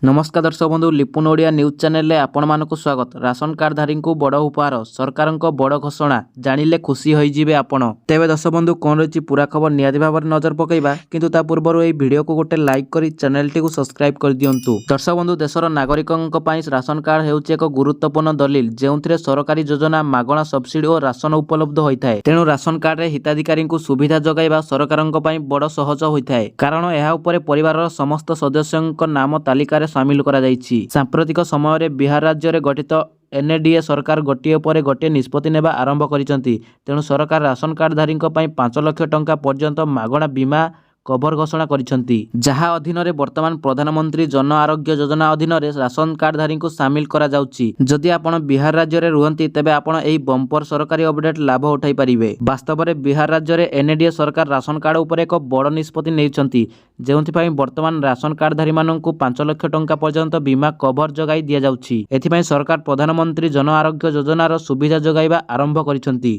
ନମସ୍କାର ଦର୍ଶକ ବନ୍ଧୁ, ଲିପୁନ ଓଡ଼ିଆ ନ୍ୟୁଜ୍ ଚ୍ୟାନେଲରେ ଆପଣମାନଙ୍କୁ ସ୍ୱାଗତ। ରାସନ କାର୍ଡଧାରୀଙ୍କୁ ବଡ଼ ଉପହାର, ସରକାରଙ୍କ ବଡ଼ ଘୋଷଣା, ଜାଣିଲେ ଖୁସି ହୋଇଯିବେ ଆପଣ। ତେବେ ଦର୍ଶକ ବନ୍ଧୁ, କ'ଣ ରହିଛି ପୁରା ଖବର, ନିହାତି ଭାବରେ ନଜର ପକାଇବା। କିନ୍ତୁ ତା ପୂର୍ବରୁ ଏହି ଭିଡ଼ିଓକୁ ଗୋଟେ ଲାଇକ୍ କରି ଚ୍ୟାନେଲଟିକୁ ସବସ୍କ୍ରାଇବ୍ କରିଦିଅନ୍ତୁ। ଦର୍ଶକ ବନ୍ଧୁ, ଦେଶର ନାଗରିକଙ୍କ ପାଇଁ ରାସନ କାର୍ଡ ହେଉଛି ଏକ ଗୁରୁତ୍ୱପୂର୍ଣ୍ଣ ଦଲିଲ, ଯେଉଁଥିରେ ସରକାରୀ ଯୋଜନା, ମାଗଣା ସବସିଡି ଓ ରାସନ ଉପଲବ୍ଧ ହୋଇଥାଏ। ତେଣୁ ରାସନ କାର୍ଡରେ ହିତାଧିକାରୀଙ୍କୁ ସୁବିଧା ଯୋଗାଇବା ସରକାରଙ୍କ ପାଇଁ ବଡ଼ ସହଜ ହୋଇଥାଏ, କାରଣ ଏହା ଉପରେ ପରିବାରର ସମସ୍ତ ସଦସ୍ୟଙ୍କ ନାମ ତାଲିକାରେ ସାମିଲ କରାଯାଇଛି। ସାମ୍ପ୍ରତିକ ସମୟରେ ବିହାର ରାଜ୍ୟରେ ଗଠିତ ଏନ୍ଡିଏ ସରକାର ଗୋଟିଏ ପରେ ଗୋଟିଏ ନିଷ୍ପତ୍ତି ନେବା ଆରମ୍ଭ କରିଛନ୍ତି। ତେଣୁ ସରକାର ରାସନ କାର୍ଡଧାରୀଙ୍କ ପାଇଁ 5 ଲକ୍ଷ ଟଙ୍କା ପର୍ଯ୍ୟନ୍ତ ମାଗଣା ବୀମା କଭର ଘୋଷଣା କରିଛନ୍ତି, ଯାହା ଅଧୀନରେ ବର୍ତ୍ତମାନ ପ୍ରଧାନମନ୍ତ୍ରୀ ଜନ ଆରୋଗ୍ୟ ଯୋଜନା ଅଧୀନରେ ରାସନ କାର୍ଡଧାରୀଙ୍କୁ ସାମିଲ କରାଯାଉଛି। ଯଦି ଆପଣ ବିହାର ରାଜ୍ୟରେ ରୁହନ୍ତି, ତେବେ ଆପଣ ଏହି ବମ୍ପର ସରକାରୀ ଅପଡେଟ୍ ଲାଭ ଉଠାଇ ପାରିବେ। ବାସ୍ତବରେ ବିହାର ରାଜ୍ୟରେ ଏନ୍ଡିଏ ସରକାର ରାସନ କାର୍ଡ ଉପରେ ଏକ ବଡ଼ ନିଷ୍ପତ୍ତି ନେଇଛନ୍ତି, ଯେଉଁଥିପାଇଁ ବର୍ତ୍ତମାନ ରାସନ କାର୍ଡଧାରୀମାନଙ୍କୁ 5 ଲକ୍ଷ ଟଙ୍କା ପର୍ଯ୍ୟନ୍ତ ବୀମା କଭର ଯୋଗାଇ ଦିଆଯାଉଛି। ଏଥିପାଇଁ ସରକାର ପ୍ରଧାନମନ୍ତ୍ରୀ ଜନ ଆରୋଗ୍ୟ ଯୋଜନାର ସୁବିଧା ଯୋଗାଇବା ଆରମ୍ଭ କରିଛନ୍ତି।